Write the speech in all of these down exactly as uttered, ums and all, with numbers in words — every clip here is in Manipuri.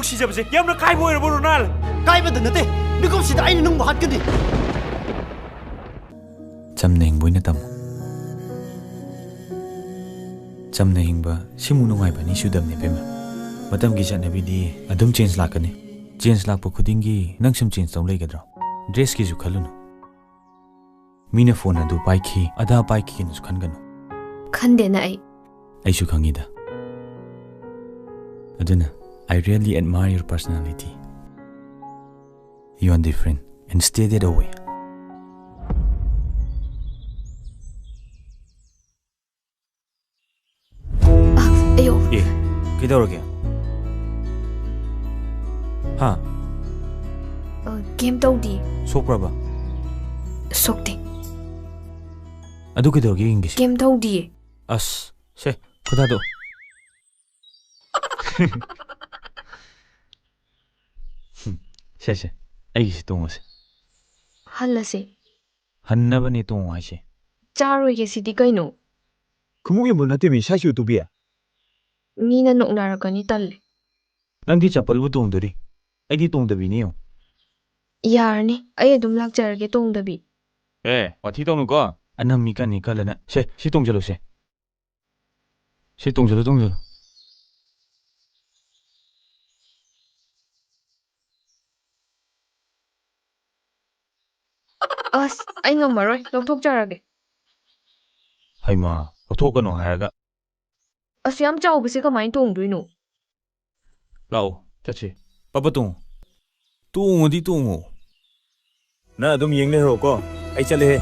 ꯁꯤꯖꯕꯁꯦ ꯌꯥꯝꯅ ꯀꯥꯏꯕ ꯑꯣꯏꯔꯕꯣ, ꯔꯣꯅꯥꯜ? ꯀꯥꯏꯕꯗ ꯅꯠꯇꯦ, ꯃꯤꯀꯨꯞꯁꯤꯗ ꯑꯩꯅ ꯅꯪꯕꯨ ꯍꯥꯠꯀꯅꯤ꯫ ꯆꯝꯅ ꯍꯤꯡꯕ ꯑꯣꯏꯅ ꯇꯝꯃꯨ꯫ ꯆꯝꯅ ꯍꯤꯡꯕ ꯁꯤꯃꯨꯛ ꯅꯨꯡꯉꯥꯏꯕ ꯑꯅꯤꯁꯨꯗꯕꯅꯦ, ꯏꯕꯦꯝꯃ꯫ ꯃꯇꯝꯒꯤ ꯆꯠꯅꯕꯤꯗꯤ ꯑꯗꯨꯝ ꯆꯦꯟꯖ ꯂꯥꯛꯀꯅꯤ꯫ ꯆꯦꯟꯖ ꯂꯥꯛꯄ ꯈꯨꯗꯤꯡꯒꯤ ꯅꯪ ꯁꯨꯝ ꯆꯦꯟꯖ ꯇꯧ ꯂꯩꯒꯗ꯭ꯔꯣ? ꯗ꯭ꯔꯦꯁꯀꯤꯁꯨ ꯈꯜꯂꯨꯅꯨ꯫ ꯃꯤꯅ ꯐꯣꯟ ꯑꯗꯨ ꯄꯥꯏꯈꯤ, ꯑꯗꯥ ꯄꯥꯏꯈꯤꯅꯁꯨ ꯈꯟꯒꯅꯨ꯫ ꯈꯟꯗꯦꯅ ꯑꯩ꯫ ꯑꯩꯁꯨ ꯈꯪꯉꯤꯗ꯫ ꯑꯗꯨꯅ, I really admire your personality. You are different and stay that way. ꯑ, ꯑꯌꯣ꯫ ꯑꯦ, ꯀꯩꯗꯧꯔꯒꯦ? ꯍꯥ? ꯑ, ꯀꯩꯝ ꯇꯧꯗꯤꯌꯦ꯫ ꯁꯣꯛꯄ꯭ꯔꯕ? ꯁꯣꯛꯇꯦ꯫ ꯑꯗꯨ ꯀꯩꯗꯧꯔꯒꯦ ꯌꯦꯡꯒꯦꯁꯦ꯫ ꯀꯩꯝ ꯇꯧꯗꯤꯌꯦ꯫ ꯑꯁ, ꯁꯦ, ꯈꯨꯗꯥꯗꯣ꯫ ꯁꯦ, ꯁꯦ, ꯑꯩꯒꯤꯁꯤ ꯇꯣꯡꯉꯁꯦ꯫ ꯍꯜꯂꯁꯦ꯫ ꯍꯟꯅꯕꯅꯦ ꯇꯣꯡꯉꯣ ꯍꯥꯏꯁꯦ꯫ ꯆꯥꯔꯣꯏꯒꯦ ꯁꯤꯗꯤ ꯀꯩꯅꯣ? ꯈꯣꯡꯎꯞ ꯌꯣꯟꯕ ꯅꯠꯇꯦꯃꯤ, ꯁ꯭ꯋꯥꯏꯁꯤ ꯎꯇꯨꯕꯤ꯫ ꯃꯤꯅ ꯅꯣꯛꯅꯔꯛꯀꯅꯤ, ꯇꯜꯂꯦ꯫ ꯅꯪꯗꯤ ꯆꯝꯄꯜꯕꯨ ꯇꯣꯡꯗꯣꯔꯤ, ꯑꯩꯗꯤ ꯇꯣꯡꯗꯕꯤꯅꯤ ꯌꯦꯡꯉꯨ꯫ ꯌꯥꯔꯅꯤ, ꯑꯩ ꯑꯗꯨꯝ ꯂꯥꯛꯆꯔꯒꯦ ꯇꯣꯡꯗꯕꯤ꯫ ꯑꯦ, ꯋꯥꯊꯤ ꯇꯧꯅꯨꯀꯣ꯫ ꯑꯅꯝ ꯃꯤ ꯀꯟꯅꯤ ꯀꯜꯂꯅ꯫ ꯁꯦ, ꯁꯤ ꯇꯣꯡꯖꯜꯂꯨꯁꯦ꯫ ꯁꯤ ꯇꯣꯡꯖꯜꯂꯨ, ꯇꯣꯡꯖꯜꯂꯨ꯫ ꯑꯁ, ꯑꯩ ꯉꯝꯃꯔꯣꯏ, ꯂꯧꯊꯣꯛꯆꯔꯒꯦ꯫ ꯍꯩꯃꯥ, ꯂꯧꯊꯣꯛꯀꯅꯣ ꯍꯥꯏꯔꯒ꯫ ꯑꯁ, ꯌꯥꯝ ꯆꯥꯎꯕꯁꯦ ꯀꯃꯥꯏꯅ ꯇꯣꯡꯗꯣꯏꯅꯣ? ꯂꯥꯛꯑꯣ, ꯆꯠꯁꯤ꯫ ꯄꯥꯄꯥ ꯇꯣꯡꯉꯣ꯫ ꯇꯣꯡꯉꯣꯗꯤ ꯇꯣꯡꯉꯣ꯫ ꯅꯪ ꯑꯗꯨꯝ ꯌꯦꯡ ꯂꯩꯍꯧꯔꯣꯀꯣ, ꯑꯩ ꯆꯠꯂꯦꯍꯦ꯫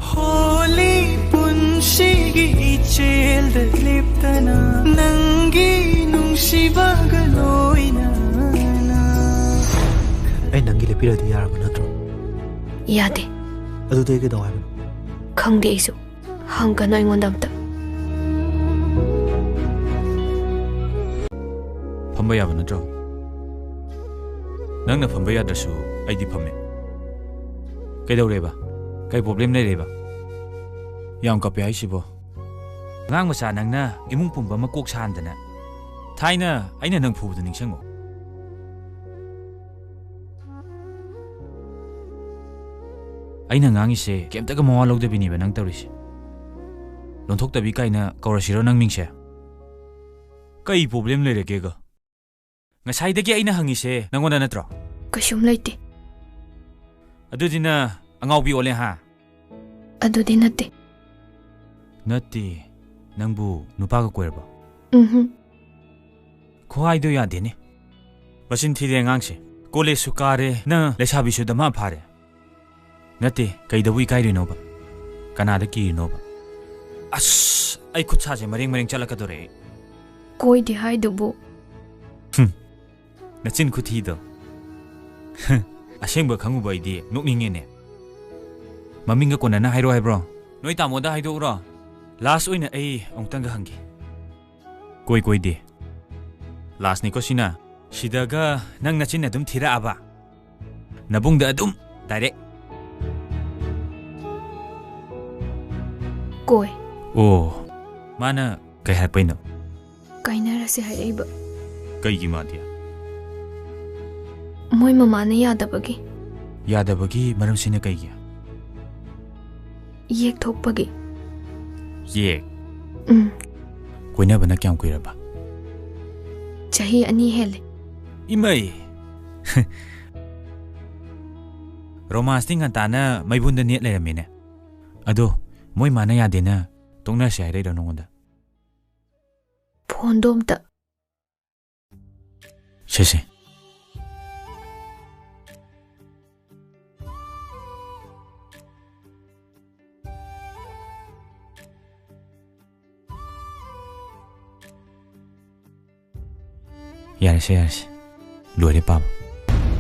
ꯍꯣꯂꯤ ꯄꯨꯟꯁꯤꯒꯤ ꯏꯆꯦꯜꯗ ꯂꯦꯞꯇꯅ ꯅꯪꯒꯤ ꯅꯨꯡꯁꯤꯕꯒ ꯂꯣꯏꯅꯅ꯫ ꯑꯩ ꯅꯪꯒꯤ ꯂꯦꯞꯄꯤꯔꯗꯤ ꯌꯥꯔꯕ ꯅꯠꯇ꯭ꯔꯣ? ꯌꯥꯗꯦ꯫ ꯑꯗꯨꯗꯤ ꯑꯩ ꯀꯩꯗꯧ ꯍꯥꯏꯕꯅꯣ? ꯈꯪꯗꯦ ꯑꯩꯁꯨ꯫ ꯍꯪꯒꯅꯨ ꯑꯩꯉꯣꯟꯗ ꯑꯝꯇ꯫ ꯐꯝꯕ ꯌꯥꯕ ꯅꯠꯇ꯭ꯔꯣ? ꯅꯪꯅ ꯐꯝꯕ ꯌꯥꯗ꯭ꯔꯁꯨ ꯑꯩꯗꯤ ꯐꯝꯃꯦ꯫ ꯀꯩꯗꯧꯔꯦꯕ? ꯀꯩ problem ꯂꯩꯔꯦꯕ? ꯌꯥꯝ ꯀꯞꯄꯦ ꯍꯥꯏꯁꯤꯕꯣ? ꯑꯉꯥꯡ ꯃꯆꯥ ꯅꯪꯅ ꯏꯃꯨꯡ ꯄꯨꯝꯕ ꯑꯃ ꯀꯣꯛ ꯁꯥꯍꯟꯗꯅ꯫ ꯊꯥꯏꯅ ꯑꯩꯅ ꯅꯪ ꯐꯨꯕꯗꯨ ꯅꯤꯡꯁꯤꯡꯉꯣ꯫ ꯑꯩꯅ ꯉꯥꯡꯉꯤꯁꯦ ꯀꯩꯝꯇꯒ ꯃꯋꯥ ꯂꯧꯗꯕꯤꯅꯦꯕ ꯅꯪ ꯇꯧꯔꯤꯁꯦ꯫ ꯂꯣꯟꯊꯣꯛꯇꯕꯤ ꯀꯥꯏꯅ ꯀꯧꯔꯁꯤꯔꯣ ꯅꯪ ꯃꯤꯡꯁꯦ? ꯀꯩ problem ꯂꯩꯔꯒꯦꯒ? ꯉꯁꯥꯏꯗꯒꯤ ꯑꯩꯅ ꯍꯪꯉꯤꯁꯦ ꯅꯪꯉꯣꯟꯗ ꯅꯠꯇ꯭ꯔꯣ? ꯀꯩꯁꯨꯝ ꯂꯩꯇꯦ꯫ ꯑꯗꯨꯗꯤ ꯅꯪ ꯑꯉꯥꯎꯕꯤ ꯑꯣꯜꯂꯦ ꯍꯥ? ꯑꯗꯨꯗꯤ ꯅꯠꯇꯦ꯫ ꯅꯠꯇꯦ, ꯅꯪꯕꯨ ꯅꯨꯄꯥꯒ ꯀꯣꯏꯔꯕꯣ? ꯎꯝꯍꯨꯝ꯫ ꯈꯨꯍꯥꯏꯗꯣ ꯌꯥꯗꯦꯅꯦ꯫ ꯃꯆꯤꯟ ꯊꯤꯔꯦ ꯑꯉꯥꯡꯁꯦ꯫ College ꯁꯨ ꯀꯥꯔꯦ, ꯅꯪ ꯂꯩꯁꯥꯕꯤꯁꯨ ꯗꯃꯥ ꯐꯥꯔꯦ꯫ ꯅꯠꯇꯦ, ꯀꯩꯗꯧꯕ ꯏꯀꯥꯏꯔꯤꯅꯣꯕ? ꯀꯅꯥꯗ ꯀꯤꯔꯤꯅꯣꯕ? ꯑꯁ, ꯑꯩ ꯈꯨꯠ ꯁꯥꯁꯦ ꯃꯔꯦꯡ ꯃꯔꯦꯡ ꯆꯠꯂꯛꯀꯗꯧꯔꯦ꯫ ꯀꯣꯏꯗꯦ ꯍꯥꯏꯗꯨꯕꯨ꯫ ꯍꯨꯝ, ꯅꯆꯤꯟ ꯈꯨꯊꯤꯗꯣ꯫ ꯑꯁꯦꯡꯕ ꯈꯪꯉꯨꯕ ꯑꯩꯗꯤ ꯅꯣꯛꯅꯤꯡꯉꯦꯅꯦ꯫ ꯃꯃꯤꯡꯒ ꯀꯣꯟꯅꯅ ꯍꯥꯏꯔꯣ ꯍꯥꯏꯕ꯭ꯔꯣ? ꯅꯣꯏ ꯇꯥꯃꯣꯗ ꯍꯥꯏꯗꯣꯛꯎꯔꯣ? Last ꯑꯣꯏꯅ ꯑꯩ ꯑꯃꯨꯛꯇꯪꯒ ꯍꯪꯒꯦ꯫ ꯀꯣꯏ ꯀꯣꯏꯗꯦ꯫ Last ꯅꯤꯀꯣ ꯁꯤꯅ꯫ ꯁꯤꯗꯒ ꯅꯪ ꯅꯆꯤꯟ ꯑꯗꯨꯝ ꯊꯤꯔꯛꯑꯕ? ꯅꯕꯨꯡꯗ ꯑꯗꯨꯝ direct? ꯀꯣꯏ꯫ ꯑꯣ, ꯃꯥꯅ ꯀꯩ ꯍꯥꯏꯔꯛꯄꯩꯅꯣ? ꯀꯥꯏꯅꯔꯁꯦ ꯍꯥꯏꯔꯛꯏꯕ꯫ ꯀꯩꯒꯤ ꯃꯥꯗꯤ? ꯃꯣꯏ ꯃꯃꯥꯅ ꯌꯥꯗꯕꯒꯤ꯫ ꯌꯥꯗꯕꯒꯤ ꯃꯔꯝꯁꯤꯅ ꯀꯩꯒꯤ? ꯌꯦꯛ ꯊꯣꯛꯄꯒꯤ꯫ ꯌꯦꯛ? ꯎꯝ꯫ ꯀꯣꯏꯅꯕꯅ ꯀꯌꯥꯝ ꯀꯨꯏꯔꯕ? ꯆꯍꯤ ꯑꯅꯤ ꯍꯦꯜꯂꯦ꯫ ꯏꯃꯩ! Romance ꯇꯤ ꯉꯟꯇꯥꯅ ꯃꯩꯕꯨꯟꯗ ꯅꯦꯠ ꯂꯩꯔꯝꯃꯤꯅꯦ꯫ ꯑꯗꯣ ꯃꯣꯏ ꯃꯥꯅ ꯌꯥꯗꯦꯅ ꯇꯣꯛꯅꯔꯁꯦ ꯍꯥꯏꯔꯛꯏꯔꯣ ꯅꯉꯣꯟꯗ? Phone ꯗꯣ ꯑꯝꯇ꯫ ꯁꯦ, ꯁꯦ꯫ ꯌꯥꯔꯦꯁꯦ, ꯌꯥꯔꯦꯁꯦ꯫ ꯂꯣꯏꯔꯦ ꯄꯥꯕ꯫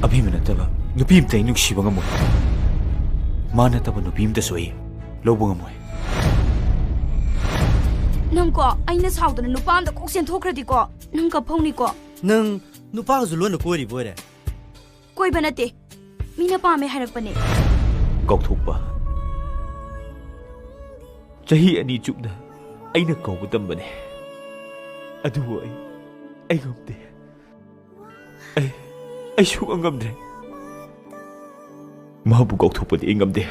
ꯑꯕꯦꯝꯃ ꯅꯠꯇꯕ ꯅꯨꯄꯤ ꯑꯝꯇ ꯑꯩ ꯅꯨꯡꯁꯤꯕ ꯉꯝꯃꯣꯏ꯫ ꯃꯥ ꯅꯠꯇꯕ ꯅꯨꯄꯤ ꯑꯝꯇꯁꯨ ꯑꯩ ꯂꯧꯕ ꯉꯝꯃꯣꯏ꯫ ꯅꯪꯀꯣ, ꯑꯩꯅ ꯁꯥꯎꯗꯅ ꯅꯨꯄꯥ ꯑꯝꯗ ꯀꯣꯛ ꯆꯦꯟꯊꯣꯛꯈ꯭ꯔꯗꯤꯀꯣ, ꯅꯪ ꯀꯞꯐꯧꯅꯤꯀꯣ꯫ ꯅꯪ ꯅꯨꯄꯥꯒꯁꯨ ꯂꯣꯟꯅ ꯀꯣꯏꯔꯤꯕ ꯑꯣꯏꯔꯦ? ꯀꯣꯏꯕ ꯅꯠꯇꯦ, ꯃꯤꯅ ꯄꯥꯝꯃꯦ ꯍꯥꯏꯔꯛꯄꯅꯦ꯫ ꯀꯥꯎꯊꯣꯛꯄ꯫ ꯆꯍꯤ ꯑꯅꯤ ꯆꯨꯞꯅ ꯑꯩꯅ ꯀꯧꯕ ꯇꯝꯕꯅꯦ, ꯑꯗꯨꯕꯨ ꯑꯩ, ꯑꯩ ꯉꯝꯗꯦ꯫ ꯑꯩ, ꯑꯩ ꯁꯨꯛꯉꯝ ꯉꯝꯗ꯭ꯔꯦ꯫ ꯃꯍꯥꯛꯄꯨ ꯀꯥꯎꯊꯣꯛꯄꯗꯤ ꯑꯩ ꯉꯝꯗꯦ꯫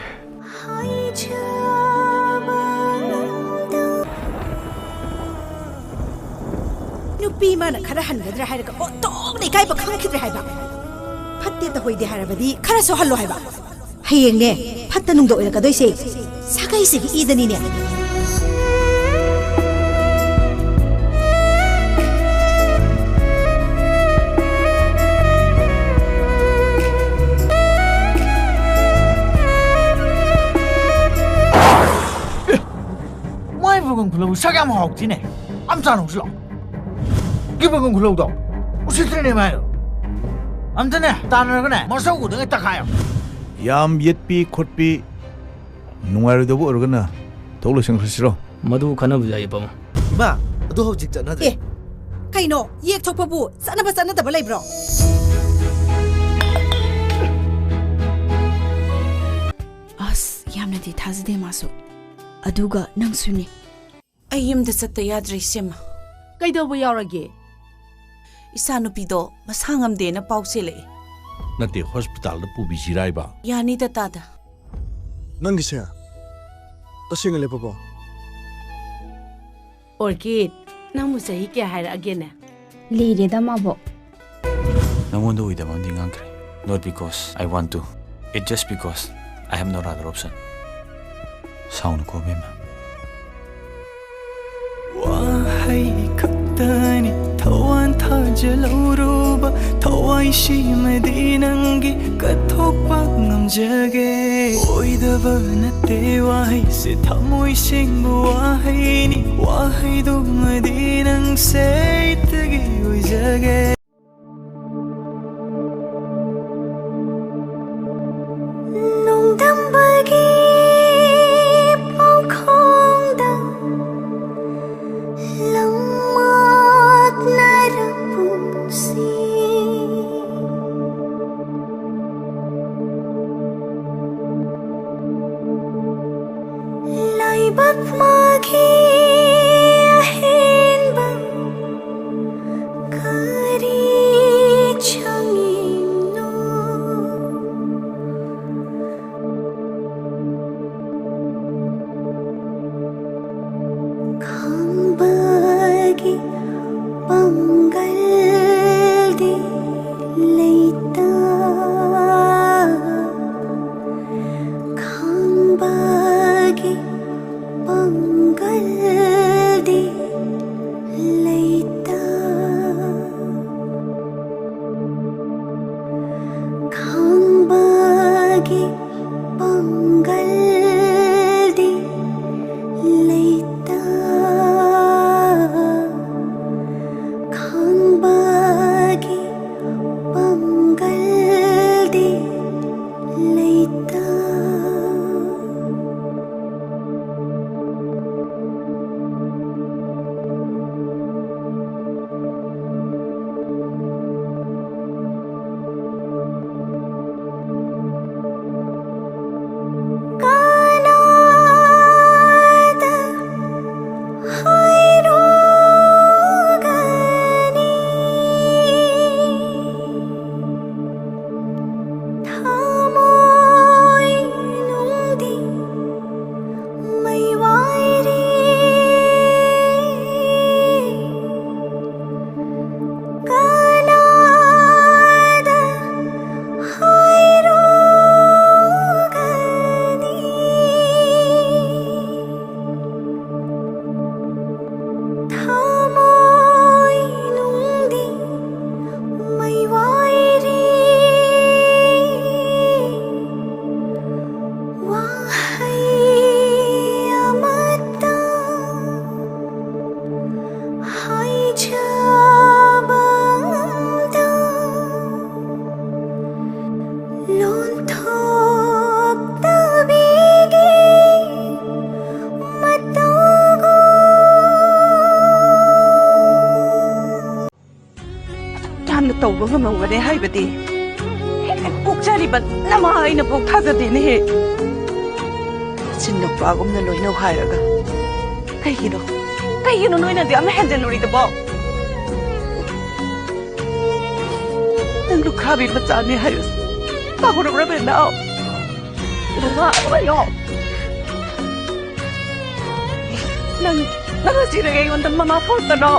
ꯅꯨꯄꯤ ꯃꯥꯅ ꯈꯔ ꯍꯟꯒꯗ꯭ꯔꯥ ꯍꯥꯏꯔꯒ ꯑꯣꯟꯊꯣꯛꯅ ꯏꯀꯥꯏꯕ ꯈꯪꯈꯤꯗ꯭ꯔꯦ ꯍꯥꯏꯕ꯫ ꯐꯠꯇꯦ ꯇꯧꯍꯣꯏꯗꯦ ꯍꯥꯏꯔꯕꯗꯤ ꯈꯔꯁꯨ ꯍꯜꯂꯣ ꯍꯥꯏꯕ꯫ ꯍꯌꯦꯡꯅꯦ, ꯐꯠꯇ ꯅꯨꯡꯗ ꯑꯣꯏꯔꯛꯀꯗꯣꯏꯁꯦ ꯁꯥꯒꯩꯁꯤꯒꯤ ꯏꯗꯅꯤꯅꯦ꯫ ꯃꯥꯏ ꯕꯒꯝ ꯈꯨꯂꯧ ꯁꯛ ꯌꯥꯝ ꯍꯥꯎꯇꯤꯅꯦ꯫ ꯑꯝ ꯆꯥꯅꯧꯁꯤ ꯂꯥꯛꯑꯣ꯫ ꯒꯤ ꯕꯒꯝ ꯈꯨꯂꯧꯗꯣ ꯎꯁꯤꯠꯇ꯭ꯔꯤꯅꯦ ꯃꯥꯏꯗꯣ꯫ ꯑꯝꯇꯅꯦ ꯇꯥꯟꯅꯔꯒꯅꯦ ꯃꯁꯧ ꯎꯗꯉꯩ ꯇꯛꯈꯥꯏꯌꯣ꯫ ꯌꯥꯝ ꯌꯦꯠꯄꯤ ꯈꯣꯠꯄꯤ ꯅꯨꯡꯉꯥꯏꯔꯣꯏꯗꯧꯕ ꯑꯣꯏꯔꯒꯅ ꯊꯣꯛ ꯂꯣꯏꯁꯤꯟꯈ꯭ꯔꯁꯤꯔꯣ? ꯃꯗꯨ ꯈꯟꯅꯕꯁꯨ ꯌꯥꯏ, ꯄꯥꯕꯨꯡ꯫ ꯏꯃꯥ, ꯑꯗꯨ ꯍꯧꯖꯤꯛ ꯆꯠꯅꯗ꯭ꯔꯦ꯫ ꯑꯦ, ꯀꯩꯅꯣ? ꯌꯦꯛ ꯊꯣꯛꯄꯕꯨ ꯆꯠꯅꯕ ꯆꯠꯅꯗꯕ ꯂꯩꯕ꯭ꯔꯣ? ꯑꯁ, ꯌꯥꯝꯅꯗꯤ ꯊꯥꯖꯗꯦ ꯃꯥꯁꯨ꯫ ꯑꯗꯨꯒ ꯅꯪꯁꯨꯅꯦ꯫ ꯑꯩ ꯌꯨꯝꯗ ꯆꯠꯇ ꯌꯥꯗ꯭ꯔꯦ, ꯏꯆꯦꯃ꯫ ꯀꯩꯗꯧꯕ ꯌꯥꯎꯔꯒꯦ? ꯏꯆꯥꯅꯨꯄꯤꯗꯣ ꯃꯁꯥ ꯉꯝꯗꯦꯅ ꯄꯥꯎ ꯆꯦꯜꯂꯛꯑꯦ꯫ ꯅꯠꯇꯦ, ꯍꯣꯁꯄꯤꯇꯥꯜꯗ ꯄꯨꯕꯤꯁꯤꯔꯥꯏꯕ? ꯌꯥꯅꯤꯗ, ꯇꯥꯗ꯫ ꯅꯪꯒꯤꯁꯦ ꯇꯁꯦꯡꯅ ꯂꯦꯞꯄꯕꯣ? ꯑꯣꯔꯀꯤꯗ, ꯅꯪꯕꯨ ꯆꯍꯤ ꯀꯌꯥ ꯍꯥꯏꯔꯛꯑꯒꯦꯅꯦ? ꯂꯤꯔꯦꯗ ꯃꯥꯕꯣꯛ꯫ ꯅꯉꯣꯟꯗ ꯑꯣꯏꯗꯕ ꯑꯃꯗꯤ ꯉꯥꯡꯈ꯭ꯔꯦ꯫ Not because I want to. It's just because I have no other option. ꯁꯥꯎꯅꯨꯀꯣ, ꯕꯦꯝꯃ꯫ ꯋꯥꯍꯩ ꯈꯛꯇꯅꯤ ꯊꯋꯥꯟ ꯊꯥꯖ ꯂꯧꯔꯨꯕ, ꯊꯋꯥꯏ ꯁꯤꯃꯗꯤ ꯅꯪꯒꯤ ꯀꯠꯊꯣꯛꯄ ꯉꯝꯖꯒꯦ꯫ ꯑꯣꯏꯗꯕ ꯅꯠꯇꯦ ꯋꯥꯍꯩꯁꯦ, ꯊꯃꯣꯏ ꯁꯦꯡꯕ ꯋꯥꯍꯩꯅꯤ, ꯋꯥꯍꯩꯗꯨꯃꯗꯤ ꯅꯪꯁꯦ ꯑꯩꯇꯒꯤ ꯑꯣꯏꯖꯒꯦ꯫ ꯅꯣꯡꯗꯝꯕꯒꯤ ꯄꯥꯎꯈꯣꯡꯗ ꯂꯝꯃꯥꯛꯅꯔ ꯄꯨꯟꯁꯤ꯫ ꯄꯛꯃꯒꯤ ꯑꯍꯦꯟꯕ ꯀꯔꯤ ꯆꯪꯉꯤꯅꯣ? ꯈꯪꯕꯒꯤ ꯄꯥꯡꯒꯜꯗꯤ ꯂꯩꯇ, ꯈꯪꯕꯒꯤ ꯄꯥꯡꯒꯜꯗꯤ ꯂꯩꯇ, ꯈꯪꯕꯒꯤ ꯄꯥꯡꯒꯜꯗꯤ ꯂꯩꯇ, ꯈꯪꯕꯒꯤ ꯄꯥꯡꯒꯜꯗꯤ ꯂꯩꯇ꯫ ꯀꯅꯥꯗ ꯍꯥꯏꯔꯨꯒꯅꯤ? ꯊꯃꯣꯏ ꯅꯨꯡꯗꯤ ꯃꯩ ꯋꯥꯏꯔꯤ꯫ ꯀꯅꯥꯗ ꯍꯥꯏꯔꯨꯒꯅꯤ? ꯊꯃꯣꯏ ꯅꯨꯡꯗꯤ ꯃꯩ ꯋꯥꯏꯔꯤ꯫ ꯋꯥꯍꯩ ꯑꯃꯠꯇ ꯍꯥꯏꯖꯕꯗ ꯂꯣꯟꯊꯣꯛꯇꯕꯤꯒꯤ ꯃꯇꯧꯒꯨꯝ꯫ ꯌꯥꯝꯅ ꯇꯧꯕ ꯉꯝꯃꯝꯒꯅꯤ ꯍꯥꯏꯕꯗꯤ ꯍꯦꯛ ꯄꯣꯛꯆꯔꯤꯕ ꯅꯃꯥ ꯑꯩꯅ ꯄꯣꯛ ꯊꯥꯖꯗꯦꯅꯦꯍꯦ꯫ ꯁꯤꯟ ꯅꯨꯄꯥꯒꯨꯝꯅ ꯂꯣꯏꯅꯧ ꯍꯥꯏꯔꯒ ꯀꯩꯒꯤꯅꯣ? ꯀꯩꯒꯤꯅꯣ ꯅꯣꯏꯅꯗꯤ ꯑꯃ ꯍꯦꯟꯖꯜꯂꯨꯔꯤꯗꯨꯕꯣ? ꯅꯪ ꯂꯨꯈ꯭ꯔꯥꯕꯤ ꯃꯆꯥꯅꯤ ꯍꯥꯏꯕꯁꯤ ꯀꯥꯎꯔꯕ꯭ꯔꯥ, ꯕꯦꯅꯥꯎ? ꯕꯕꯥ, ꯑꯣꯏꯌꯣ꯫ ꯅꯪ, ꯅꯪ ꯉꯁꯤꯗꯒꯤ ꯑꯩꯉꯣꯟꯗ ꯃꯃꯥ ꯀꯧꯔꯛꯀꯅꯣ꯫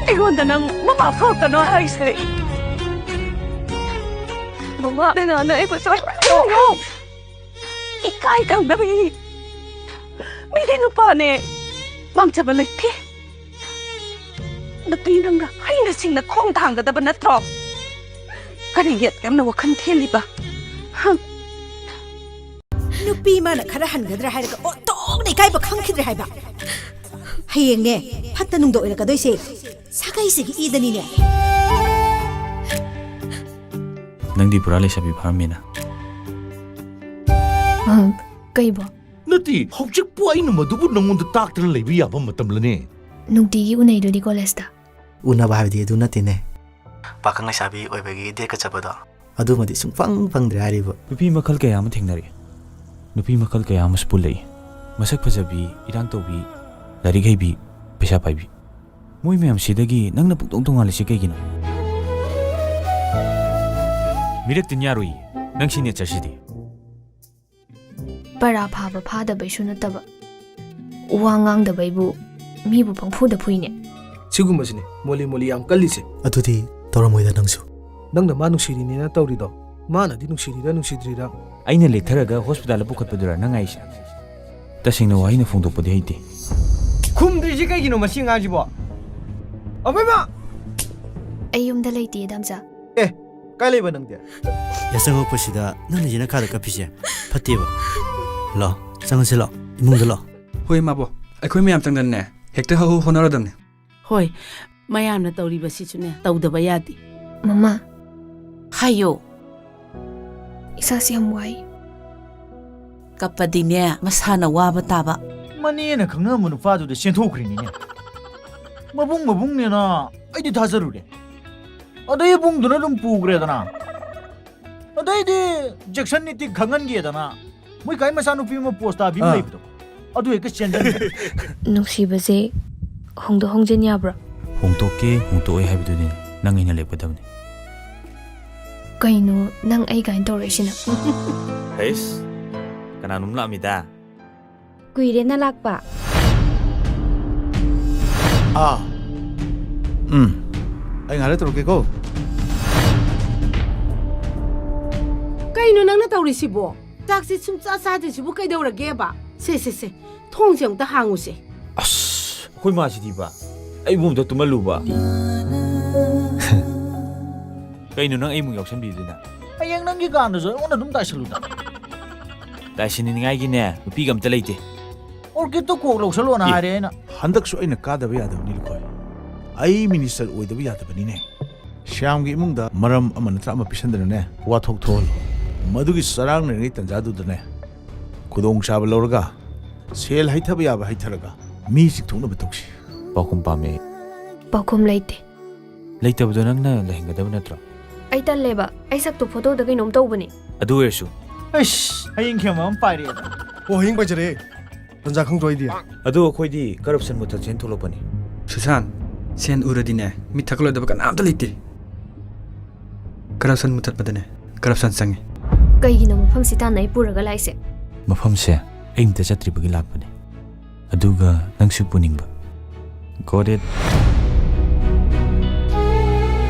ꯑꯩꯉꯣꯟꯗ ꯅꯪ ꯃꯃꯥ ꯀꯧꯔꯛꯀꯅꯣ ꯍꯥꯏꯁꯦ꯫ ꯃꯃꯥ, ꯕꯦꯅꯥꯎꯅ ꯑꯩꯕꯨ ꯁꯣꯏꯈ꯭ꯔꯦ꯫ ꯏꯀꯥꯏ ꯈꯪꯗꯕꯤ꯫ ꯃꯤꯗꯤ ꯅꯨꯄꯥꯅꯦ꯫ ꯃꯥꯡꯖꯕ ꯂꯩꯇꯦ꯫ ꯅꯨꯄꯤ ꯅꯪꯅ ꯍꯩꯅ ꯁꯤꯡꯅ ꯈꯣꯡ ꯊꯥꯡꯒꯗꯕ ꯅꯠꯇ꯭ꯔꯣ? ꯀꯔꯤ ꯌꯦꯠ ꯌꯥꯝꯅ ꯋꯥꯈꯜ ꯊꯦꯜꯂꯤꯕ? ꯍꯝ꯫ ꯅꯨꯄꯤ ꯃꯥꯅ ꯈꯔ ꯍꯟꯒꯗ꯭ꯔꯥ ꯍꯥꯏꯔꯒ ꯑꯣꯟꯊꯣꯛꯅ ꯏꯀꯥꯏꯕ ꯈꯪꯈꯤꯗ꯭ꯔꯦ ꯍꯥꯏꯕ꯫ ꯍꯌꯦꯡꯅꯦ, ꯐꯠꯇ ꯅꯨꯡꯗ ꯑꯣꯏꯔꯛꯀꯗꯣꯏꯁꯦ ꯁꯥꯒꯩꯁꯤꯒꯤ ꯏꯗꯅꯤꯅꯦ꯫ ꯅꯪꯗꯤ ꯄꯨꯔꯥ ꯂꯩꯁꯥꯕꯤ ꯐꯥꯔꯝꯃꯦꯅ꯫ ꯑ, ꯀꯩꯕꯣ? ꯅꯠꯇꯦ, ꯍꯧꯖꯤꯛꯄꯨ ꯑꯩꯅ ꯃꯗꯨꯕꯨ ꯅꯪꯉꯣꯟꯗ ꯇꯥꯛꯇꯅ ꯂꯩꯕ ꯌꯥꯕ ꯃꯇꯝꯂꯅꯦ? ꯅꯨꯡꯇꯤꯒꯤ ꯎꯅꯩꯗꯨꯗꯤ ꯀꯣꯂꯦꯖꯇ꯫ ꯎꯅꯕ ꯍꯥꯏꯕꯗꯤ ꯑꯗꯨ ꯅꯠꯇꯦꯅꯦ꯫ ꯄꯥꯈꯪ ꯂꯩꯁꯥꯕꯤ ꯑꯣꯏꯕꯒꯤ ꯗꯦꯠꯀ ꯆꯠꯄꯗꯣ꯫ ꯑꯗꯨꯃꯗꯤ ꯁꯨꯡꯐꯪ ꯐꯪꯗ꯭ꯔꯦ ꯍꯥꯏꯔꯤꯕ꯫ ꯅꯨꯄꯤ ꯃꯈꯜ ꯀꯌꯥ ꯑꯃ ꯊꯦꯡꯅꯔꯛꯏ꯫ ꯅꯨꯄꯤ ꯃꯈꯜ ꯀꯌꯥ ꯑꯃꯁꯨ ꯄꯨꯜꯂꯛꯏ꯫ ꯃꯁꯛ ꯐꯖꯕꯤ, ꯏꯔꯥꯡ ꯇꯧꯕꯤ, ꯂꯥꯏꯔꯤꯛ ꯍꯩꯕꯤ, ꯄꯩꯁꯥ ꯄꯥꯏꯕꯤ꯫ ꯃꯣꯏ ꯃꯌꯥꯝꯁꯤꯗꯒꯤ ꯅꯪꯅ ꯄꯨꯡꯇꯣꯡ ꯇꯣꯡꯉꯥꯜꯂꯤꯁꯤ ꯀꯩꯒꯤꯅꯣ? ꯃꯤꯔꯛ ꯇꯤꯟ ꯌꯥꯔꯣꯏꯌꯦ, ꯅꯪ signature ꯁꯤꯗꯤ꯫ ꯄꯔꯥ ꯐꯥꯕ ꯐꯥꯗꯕꯩꯁꯨ ꯅꯠꯇꯕ, ꯋꯥ ꯉꯥꯡꯗꯕꯩꯕꯨ ꯃꯤꯕꯨ ꯄꯪꯐꯨꯗ ꯐꯨꯏꯅꯦ꯫ ꯁꯤꯒꯨꯝꯕꯁꯤꯅꯦ ꯃꯣꯂꯤ ꯃꯣꯂꯤ ꯌꯥꯝ ꯀꯜꯂꯤꯁꯦ꯫ ꯑꯗꯨꯗꯤ ꯇꯧꯔꯝꯃꯣꯏꯗ ꯅꯪꯁꯨ꯫ ꯅꯪꯅ ꯃꯥ ꯅꯨꯡꯁꯤꯔꯤꯅꯦꯅ ꯇꯧꯔꯤꯗꯣ, ꯃꯥꯅꯗꯤ ꯅꯨꯡꯁꯤꯔꯤꯔ ꯅꯨꯡꯁꯤꯗ꯭ꯔꯤꯔ? ꯑꯩꯅ ꯂꯦꯛꯊꯔꯒ ꯍꯣꯁꯄꯤꯇꯥꯜꯗ ꯄꯨꯈꯠꯄꯗꯨꯔ ꯅꯪ ꯍꯥꯏꯁꯦ? ꯇꯁꯦꯡꯅ ꯋꯥꯍꯩꯅ ꯐꯣꯡꯗꯣꯛꯄꯗꯤ ꯍꯩꯇꯦ꯫ ꯈꯨꯝꯗ꯭ꯔꯤꯁꯤ ꯀꯩꯒꯤꯅꯣ ꯃꯁꯤ ꯑꯉꯥꯡꯁꯤꯕꯣ? ꯑꯕꯦꯝꯃ! ꯑꯩ ꯌꯨꯝꯗ ꯂꯩꯇꯦ, ꯗꯥꯝꯆꯥ꯫ ꯑꯦ, ꯀꯥꯏ ꯂꯩꯕ ꯅꯪꯗꯤ? ꯌꯥꯆꯪꯉꯛꯄꯁꯤꯗ ꯅꯪꯅ ꯌꯦꯅꯈꯥꯗ ꯀꯞꯄꯤꯁꯦ ꯐꯠꯇꯦꯕ꯫ ꯂꯥꯛꯑꯣ, ꯆꯪꯉꯁꯤ ꯂꯥꯛꯑꯣ, ꯏꯃꯨꯡꯗ ꯂꯥꯛꯑꯣ꯫ ꯍꯣꯏ, ꯏꯃꯥꯕꯣ, ꯑꯩꯈꯣꯏ ꯃꯌꯥꯝ ꯆꯪꯗꯅꯅꯦ ꯍꯦꯛꯇ ꯍꯧ ꯍꯣꯠꯅꯔꯗꯕꯅꯦ꯫ ꯍꯣꯏ, ꯃꯌꯥꯝꯅ ꯇꯧꯔꯤꯕꯁꯤꯁꯨꯅꯦ ꯇꯧꯗꯕ ꯌꯥꯗꯦ꯫ ꯃꯃꯥ꯫ ꯍꯥꯏꯌꯣ꯫ ꯏꯁꯥꯁꯦ ꯌꯥꯝ ꯋꯥꯏ꯫ ꯀꯞꯄꯗꯤꯅꯦ ꯃꯁꯥꯅ ꯋꯥꯕ ꯇꯥꯕ꯫ ꯃꯅꯦꯅ ꯈꯪꯅꯔꯝꯕ ꯅꯨꯄꯥꯗꯨꯗ ꯆꯦꯟꯊꯣꯛꯈ꯭ꯔꯤꯅꯤꯅꯦ꯫ ꯃꯕꯨꯡ ꯃꯕꯨꯡꯅꯦꯅ ꯑꯩꯗꯤ ꯊꯥꯖꯔꯨꯔꯦ꯫ ꯑꯗꯩ ꯏꯕꯨꯡꯗꯨꯅ ꯑꯗꯨꯝ ꯄꯨꯈ꯭ꯔꯦꯗꯅ꯫ ꯑꯗꯩꯗꯤ ꯖꯦꯛꯁꯟ ꯅꯤꯇꯤꯛ ꯈꯪꯍꯟꯒꯦꯗꯅ ꯃꯣꯏ ꯀꯥꯏ ꯃꯆꯥꯅꯨꯄꯤ ꯑꯃ ꯄꯣꯁ ꯇꯥꯕꯤ ꯑꯃ ꯑꯥ꯫ ꯂꯩꯕꯗꯣ, ꯑꯗꯨ ꯍꯦꯛꯇ ꯆꯦꯟꯖꯟꯕ꯫ ꯅꯨꯡꯁꯤꯕꯁꯦ ꯍꯣꯡꯗꯣꯛ ꯍꯣꯡꯖꯤꯟ ꯌꯥꯕ꯭ꯔꯥ? ꯍꯣꯡꯗꯣꯛꯀꯦ ꯍꯣꯡꯗꯣꯛꯑꯣꯏ ꯍꯥꯏꯕꯗꯨꯗꯤ ꯅꯪ ꯑꯩꯅ ꯂꯦꯞꯀꯗꯕꯅꯤ꯫ ꯀꯩꯅꯣ ꯅꯪ ꯑꯩ ꯀꯥꯏꯅ ꯇꯧꯔꯛꯏꯁꯤꯅ? ꯍꯩꯁ, ꯀꯅꯥꯅꯣꯝ ꯂꯥꯛꯑꯝꯃꯤꯗ꯫ ꯀꯨꯏꯔꯦꯅ ꯂꯥꯛꯄ꯫ ꯑꯥ꯫ ꯎꯝ꯫ ꯑꯩ ꯉꯥꯏꯍꯥꯛ ꯂꯩꯔ ꯇꯧꯔꯛꯀꯦꯀꯣ꯫ ꯀꯩꯅꯣ ꯅꯪꯅ ꯇꯧꯔꯤꯁꯤꯕꯣ? ꯆꯥꯛꯁꯦ ꯁꯨꯡꯆꯥ ꯆꯥꯗ꯭ꯔꯤꯁꯤꯕꯨ ꯀꯩꯗꯧꯔꯒꯦꯕ? ꯁꯦ, ꯁꯦ, ꯁꯦ, ꯊꯣꯡꯁꯦ ꯑꯃꯨꯛꯇ ꯍꯥꯡꯉꯨꯁꯦ꯫ ꯑꯁ, ꯑꯩꯈꯣꯏ ꯃꯥꯁꯤꯗꯤꯕ, ꯑꯩꯕꯨ ꯑꯝꯇ ꯇꯨꯝꯍꯜꯂꯨꯕ꯫ ꯀꯩꯅꯣ ꯅꯪ ꯑꯩꯃꯨꯛ ꯌꯥꯎꯁꯟꯕꯤꯗꯨꯅ? ꯍꯌꯦꯡ ꯅꯪꯒꯤ ꯀꯥꯟꯗꯁꯨ ꯑꯩꯉꯣꯟꯗ ꯑꯗꯨꯝ ꯇꯥꯏꯁꯜꯂꯨꯗ꯫ ꯇꯥꯏꯁꯤꯟꯅꯤꯡꯉꯥꯏꯒꯤꯅꯦ, ꯅꯨꯄꯤꯒ ꯑꯝꯇ ꯂꯩꯇꯦ꯫ ꯑꯣꯔꯀꯤꯠꯇꯣ ꯀꯣꯛ ꯂꯧꯁꯜꯂꯣꯅ ꯑꯦ, ꯍꯥꯏꯔꯦ ꯑꯩꯅ꯫ ꯍꯟꯗꯛꯁꯨ ꯑꯩꯅ ꯀꯥꯗꯕ ꯌꯥꯗꯕꯅꯤ, ꯂꯨꯈꯣꯏ꯫ ꯑꯩ ꯃꯤꯅꯤꯁꯇꯔ ꯑꯣꯏꯗꯕ ꯌꯥꯗꯕꯅꯤꯅꯦ꯫ ꯁ꯭ꯌꯥꯝꯒꯤ ꯏꯃꯨꯡꯗ ꯃꯔꯝ ꯑꯃ ꯅꯠꯇ꯭ꯔ ꯑꯃ ꯄꯤꯁꯟꯗꯅꯅꯦ, ꯋꯥꯊꯣꯛ ꯊꯣꯛꯍꯜꯂꯣ꯫ ꯃꯗꯨꯒꯤ ꯆꯔꯥꯡꯅꯔꯤꯉꯩ ꯇꯟꯖꯥꯗꯨꯗꯅꯦ, ꯈꯨꯗꯣꯡꯆꯥꯕ ꯂꯧꯔꯒ, ꯁꯦꯜ ꯍꯩꯊꯕ ꯌꯥꯕ ꯍꯩꯊꯔꯒ, ꯃꯤ ꯆꯤꯡꯊꯣꯛꯅꯕ ꯇꯧꯁꯤ꯫ ꯄꯥꯎꯈꯨꯝ ꯄꯥꯝꯃꯦ꯫ ꯄꯥꯎꯈꯨꯝ ꯂꯩꯇꯦ꯫ ꯂꯩꯇꯕꯗꯣ ꯅꯪꯅ ꯂꯩꯍꯟꯒꯗꯕ ꯅꯠꯇ꯭ꯔꯣ? ꯑꯩ ꯇꯜꯂꯦꯕ꯫ ꯑꯩ ꯁꯛꯇꯣ ꯐꯣꯇꯣꯗ ꯀꯩꯅꯣꯝ ꯇꯧꯕꯅꯦ꯫ ꯑꯗꯨ ꯑꯣꯏꯔꯁꯨ꯫ ꯑꯩꯁ, ꯍꯌꯦꯡ ꯈꯦꯝꯕ ꯑꯃ ꯄꯥꯏꯔꯛꯑꯦꯗ꯫ ꯑꯣ, ꯍꯌꯦꯡ ꯄꯥꯏꯖꯔꯛꯑꯦ꯫ ꯇꯟꯖꯥ ꯈꯪꯗ꯭ꯔꯣ ꯑꯩꯗꯤ? ꯑꯗꯣ ꯑꯩꯈꯣꯏꯗꯤ ꯀꯔꯞꯁꯟ ꯃꯨꯊꯠꯁꯦꯅ ꯊꯣꯛꯂꯛꯄꯅꯤ꯫ ꯁꯨꯁꯥꯟ, ꯁꯦꯟ ꯎꯔꯗꯤꯅꯦ, ꯃꯤꯠ ꯊꯛꯀꯠꯂꯣꯏꯗꯕ ꯀꯅꯥꯝꯇ ꯂꯩꯇꯦ꯫ ꯀꯔꯞꯁꯟ ꯃꯨꯊꯠꯄꯗꯅꯦ, ꯀꯔꯞꯁꯟ ꯆꯪꯉꯤ꯫ ꯀꯩꯒꯤꯅꯣ ꯃꯐꯝꯁꯤ ꯇꯥꯟꯅ ꯑꯩ ꯄꯨꯔꯒ ꯂꯥꯛꯏꯁꯦ? ꯃꯐꯝꯁꯦ ꯑꯩ ꯑꯝꯇ ꯆꯠꯇ꯭ꯔꯤꯕꯒꯤ ꯂꯥꯛꯄꯅꯦ꯫ ꯑꯗꯨꯒ ꯅꯪꯁꯨ ꯄꯨꯅꯤꯡꯕ꯫ Got it?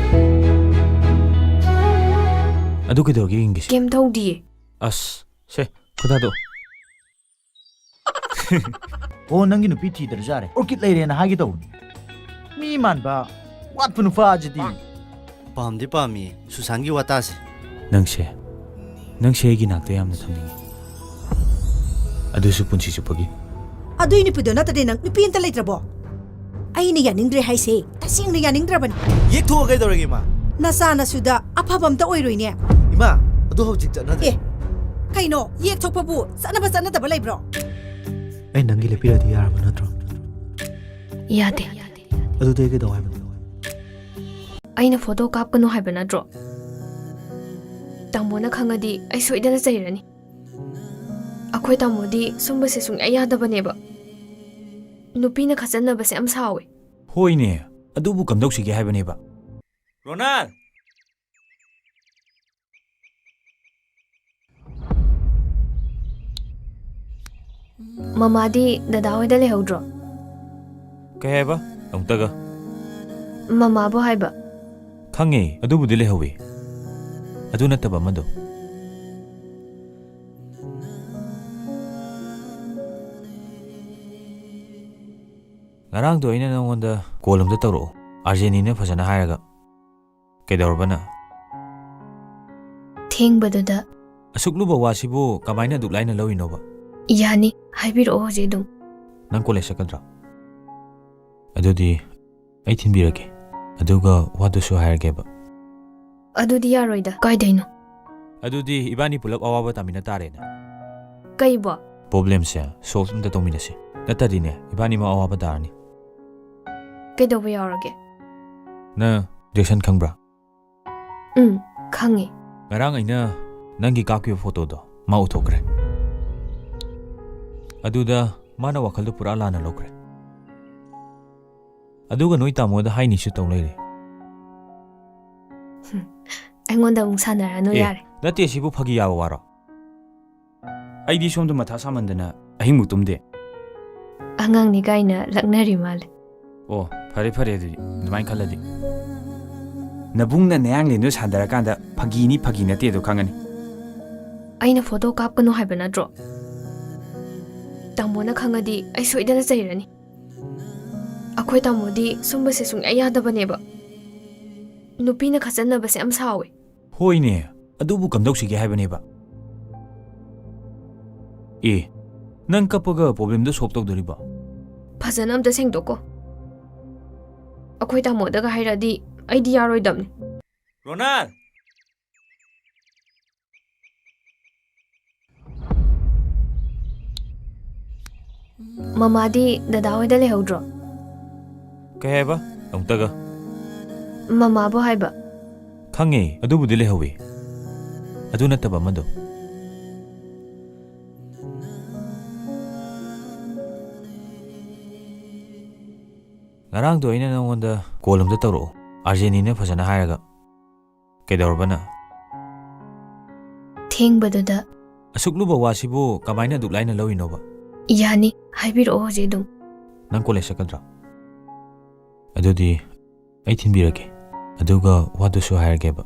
ꯑꯗꯨ ꯀꯩꯗꯧꯔꯒꯦ ꯌꯦꯡꯒꯦꯁꯦ? ꯀꯩꯝ ꯇꯧꯗꯤꯌꯦ꯫ ꯑꯁ, ꯁꯦ, ꯈꯨꯗꯥꯗꯣ꯫ ꯑꯣ, ꯅꯪꯒꯤ ꯅꯨꯄꯤ ꯊꯤꯗ꯭ꯔꯖꯥꯔꯦ꯫ ꯑꯣꯔꯀꯤꯠ ꯂꯩꯔꯦꯅ ꯍꯥꯏꯒꯦ ꯇꯧꯕꯅꯤ꯫ ꯃꯤ ꯃꯥꯟꯕ ꯋꯥꯠꯄ ꯅꯨꯄꯥꯁꯤꯗꯤ꯫ ꯄꯥꯝꯗꯤ ꯄꯥꯝꯃꯤ ꯁꯨꯁꯥꯟꯒꯤ ꯋꯥꯇꯥꯁꯦ꯫ ꯅꯪꯁꯦ, ꯅꯪꯁꯦ ꯑꯩꯒꯤ ꯅꯥꯛꯇ ꯌꯥꯝꯅ ꯊꯝꯅꯤꯡꯉꯤ꯫ ꯑꯗꯨꯁꯨ ꯄꯨꯟꯁꯤ ꯆꯨꯞꯄꯒꯤ꯫ ꯑꯗꯨꯏ ꯅꯨꯄꯤꯗꯣ ꯅꯠꯇ꯭ꯔꯗꯤ ꯅꯪ ꯅꯨꯄꯤ ꯑꯝꯇ ꯂꯩꯇ꯭ꯔꯕꯣ? ꯑꯩꯅ ꯌꯥꯅꯤꯡꯗ꯭ꯔꯦ ꯍꯥꯏꯁꯦ, ꯇꯁꯦꯡꯅ ꯌꯥꯅꯤꯡꯗ꯭ꯔꯕꯅꯤ꯫ ꯌꯦꯛꯊꯣꯛꯑ ꯀꯩꯗꯧꯔꯒꯦ, ꯏꯃꯥ? ꯅꯆꯥ ꯅꯁꯨꯗ ꯑꯐꯕ ꯑꯝꯇ ꯑꯣꯏꯔꯣꯏꯅꯦ꯫ ꯏꯃꯥ, ꯑꯗꯨ ꯍꯧꯖꯤꯛ ꯆꯠꯅꯗ꯭ꯔꯦ꯫ ꯑꯦ, ꯀꯩꯅꯣ? ꯌꯦꯛꯊꯣꯛꯄꯕꯨ ꯆꯠꯅꯕ ꯆꯠꯅꯗꯕ ꯂꯩꯕ꯭ꯔꯣ? ꯑꯩ ꯅꯪꯒꯤ ꯂꯦꯞꯄꯤꯔꯗꯤ ꯌꯥꯔꯕ ꯅꯠꯇ꯭ꯔꯣ? ꯌꯥꯗꯦ꯫ ꯑꯗꯨꯗꯤ ꯑꯩ ꯀꯩꯗꯧ ꯍꯥꯏꯕꯅꯣ? ꯑꯩꯅ ꯐꯣꯇꯣ ꯀꯥꯞꯀꯅꯨ ꯍꯥꯏꯕ ꯅꯠꯇ꯭ꯔꯣ? ꯇꯥꯃꯣꯅ ꯈꯪꯉꯗꯤ ꯑꯩ ꯁꯣꯏꯗꯅ ꯆꯩꯔꯅꯤ꯫ ꯑꯩꯈꯣꯏ ꯇꯥꯃꯣꯗꯤ ꯁꯨꯝꯕꯁꯦ ꯁꯨꯡꯌꯥ ꯌꯥꯗꯕꯅꯦꯕ꯫ ꯅꯨꯄꯤꯅ ꯈꯠꯆꯟꯅꯕꯁꯦ ꯌꯥꯝ ꯁꯥꯎꯋꯦ꯫ ꯍꯣꯏꯅꯦ, ꯑꯗꯨꯕꯨ ꯀꯝꯗꯧꯁꯤꯒꯦ ꯍꯥꯏꯕꯅꯦꯕ? ꯔꯣꯅꯥꯜ! ꯃꯃꯥꯗꯤ ꯗꯗꯥ ꯍꯣꯏꯗ ꯂꯩꯍꯧꯗ꯭ꯔꯣ? ꯀꯩ ꯍꯥꯏꯕ? ꯑꯃꯨꯛꯇꯒ꯫ ꯃꯃꯥꯕꯨ ꯍꯥꯏꯕ꯫ ꯈꯪꯉꯦ, ꯑꯗꯨꯕꯨꯗꯤ ꯂꯩꯍꯧꯋꯤ꯫ ꯑꯗꯨ ꯅꯠꯇꯕ ꯑꯃꯗꯣ꯫ ꯉꯔꯥꯡꯗꯣ ꯑꯩꯅ ꯅꯉꯣꯟꯗ call ꯑꯝꯇ ꯇꯧꯔꯛꯑꯣ, urgentꯅꯤꯅ ꯐꯖꯅ ꯍꯥꯏꯔꯒ꯫ ꯀꯩꯗꯧꯔꯕ ꯅꯪ? ꯊꯦꯡꯕꯗꯨꯗ꯫ ꯑꯁꯨꯛ ꯂꯨꯕ ꯋꯥꯁꯤꯕꯨ ꯀꯃꯥꯏꯅ ꯑꯗꯨꯛ ꯂꯥꯏꯅ ꯂꯧꯔꯤꯅꯣꯕ? ꯌꯥꯅꯤ, ꯍꯥꯏꯕꯤꯔꯛꯑꯣ ꯍꯧꯖꯤꯛ ꯑꯗꯨꯝ꯫ ꯅꯪ college ꯆꯠꯀꯗ꯭ꯔꯥ? ꯑꯗꯨꯗꯤ ꯑꯩ ꯊꯤꯟꯕꯤꯔꯒꯦ, ꯑꯗꯨꯒ ꯋꯥꯗꯨꯁꯨ ꯍꯥꯏꯔꯒꯦꯕ꯫ ꯑꯗꯨꯗꯤ ꯌꯥꯔꯣꯏꯗ꯫ ꯀꯥꯏꯗꯩꯅꯣ? ꯑꯗꯨꯗꯤ ꯏꯕꯥꯅꯤ ꯄꯨꯂꯞ ꯑꯋꯥꯕ ꯇꯥꯃꯤꯟꯅ ꯇꯥꯔꯦꯅꯦ꯫ ꯀꯩꯕꯣ? Problemꯁꯦ solve ꯑꯝꯇ ꯇꯧꯃꯤꯟꯅꯁꯤ, ꯅꯠꯇ꯭ꯔꯗꯤꯅꯦ ꯏꯕꯥꯅꯤꯃꯛ ꯑꯋꯥꯕ ꯇꯥꯔꯅꯤ꯫ ꯀꯩꯗꯧꯕ ꯌꯥꯎꯔꯒꯦ? ꯅꯪ Jackson ꯈꯪꯕ꯭ꯔꯥ? ꯎꯝ, ꯈꯪꯉꯦ꯫ ꯉꯔꯥꯡ ꯑꯩꯅ ꯅꯪꯒꯤ ꯀꯥꯞꯈꯤꯕ photoꯗꯣ ꯃꯥ ꯎꯊꯣꯛꯈ꯭ꯔꯦ꯫ ꯑꯗꯨꯗ ꯃꯥꯅ ꯋꯥꯈꯜꯗꯣ ꯄꯨꯔꯥ ꯂꯥꯟꯅ ꯂꯧꯈ꯭ꯔꯦ꯫ ꯑꯗꯨꯒ ꯅꯣꯏ ꯇꯥꯃꯣꯗ ꯍꯥꯏꯅꯤꯁꯨ ꯇꯧ ꯂꯩꯔꯦ꯫ ꯍꯨꯝ, ꯑꯩꯉꯣꯟꯗ ꯑꯃꯨꯛ ꯁꯥꯟꯅꯔꯅꯨ, ꯑꯦ, ꯌꯥꯔꯦ꯫ ꯅꯠꯇꯦ, ꯁꯤꯕꯨ ꯐꯥꯒꯤ ꯌꯥꯕ ꯋꯥꯔꯣ? ꯑꯩꯗꯤ ꯁꯣꯝꯗ ꯃꯊꯥ ꯁꯥꯃꯟꯗꯅ ꯑꯍꯤꯡꯃꯨꯛ ꯇꯨꯝꯗꯦ꯫ ꯑꯉꯥꯡꯅꯤ ꯀꯥꯏꯅ ꯂꯛꯅꯔꯤ ꯃꯥꯜꯂꯦ꯫ ꯑꯣ, ꯐꯔꯦ ꯐꯔꯦ, ꯑꯗꯨꯗꯤ ꯑꯗꯨꯃꯥꯏꯅ ꯈꯜꯂꯗꯤ꯫ ꯅꯕꯨꯡꯅ ꯅꯌꯥꯡꯂꯦꯟꯗꯨ ꯁꯥꯟꯊꯔꯀꯥꯟꯗ ꯐꯥꯒꯤꯅꯤ ꯐꯥꯒꯤ ꯅꯠꯇꯦꯗꯣ ꯈꯪꯉꯅꯤ꯫ ꯑꯩꯅ photo ꯀꯥꯞꯀꯅꯨ ꯍꯥꯏꯕ ꯅꯠꯇ꯭ꯔꯣ? ꯇꯥꯃꯣꯅ ꯈꯪꯉꯗꯤ ꯑꯩ ꯁꯣꯏꯗꯅ ꯆꯩꯔꯅꯤ꯫ ꯑꯩꯈꯣꯏ ꯇꯥꯃꯣꯗꯤ ꯁꯨꯝꯕꯁꯦ ꯁꯨꯡꯌꯥ ꯌꯥꯗꯕꯅꯦꯕ꯫ ꯅꯨꯄꯤꯅ ꯈꯠꯆꯟꯅꯕꯁꯦ ꯌꯥꯝ ꯁꯥꯎꯋꯦ꯫ ꯍꯣꯏꯅꯦ, ꯑꯗꯨꯕꯨ ꯀꯝꯗꯧꯁꯤꯒꯦ ꯍꯥꯏꯕꯅꯦꯕ? ꯑꯦ, ꯅꯪ ꯀꯞꯄꯒ problemꯗꯣ solve ꯇꯧꯗꯣꯔꯤꯕꯣ? ꯐꯖꯅ ꯑꯝꯇ ꯁꯦꯡꯗꯣꯛꯀꯣ꯫ ꯑꯩꯈꯣꯏ ꯇꯥꯃꯣꯗꯒ ꯍꯥꯏꯔꯛꯑꯗꯤ ꯑꯩꯗꯤ ꯌꯥꯔꯣꯏꯗꯕꯅꯦ꯫ ꯔꯣꯅꯥꯜ! ꯃꯃꯥꯗꯤ ꯗꯗꯥ ꯍꯣꯏꯗ ꯂꯩꯍꯧꯗ꯭ꯔꯣ? ꯀꯩ ꯍꯥꯏꯕ? ꯑꯃꯨꯛꯇꯒ꯫ ꯃꯃꯥꯕꯨ ꯍꯥꯏꯕ꯫ ꯈꯪꯉꯦ, ꯑꯗꯨꯕꯨꯗꯤ ꯂꯩꯍꯧꯋꯤ꯫ ꯑꯗꯨ ꯅꯠꯇꯕ ꯑꯃꯗꯣ꯫ ꯉꯔꯥꯡꯗꯣ ꯑꯩꯅ ꯅꯉꯣꯟꯗ ꯀꯣꯜ ꯑꯝꯇ ꯇꯧꯔꯛꯑꯣ, ꯑꯥꯔꯖꯦꯟꯅꯤꯅ ꯐꯖꯅ ꯍꯥꯏꯔꯒ꯫ ꯀꯩꯗꯧꯔꯕ ꯅꯪ? ꯊꯦꯡꯕꯗꯨꯗ꯫ ꯑꯁꯨꯛ ꯂꯨꯕ ꯋꯥꯁꯤꯕꯨ ꯀꯃꯥꯏꯅ ꯑꯗꯨꯛ ꯂꯥꯏꯅ ꯂꯧꯔꯤꯅꯣꯕ? ꯌꯥꯅꯤ, ꯍꯥꯏꯕꯤꯔꯛꯑꯣ ꯍꯧꯖꯤꯛ ꯑꯗꯨꯝ꯫ ꯅꯪ ꯀꯣꯂꯦꯖ ꯆꯠꯀꯗ꯭ꯔꯥ? ꯑꯗꯨꯗꯤ ꯑꯩ ꯊꯤꯟꯕꯤꯔꯒꯦ, ꯑꯗꯨꯒ ꯋꯥꯗꯨꯁꯨ ꯍꯥꯏꯔꯒꯦꯕ꯫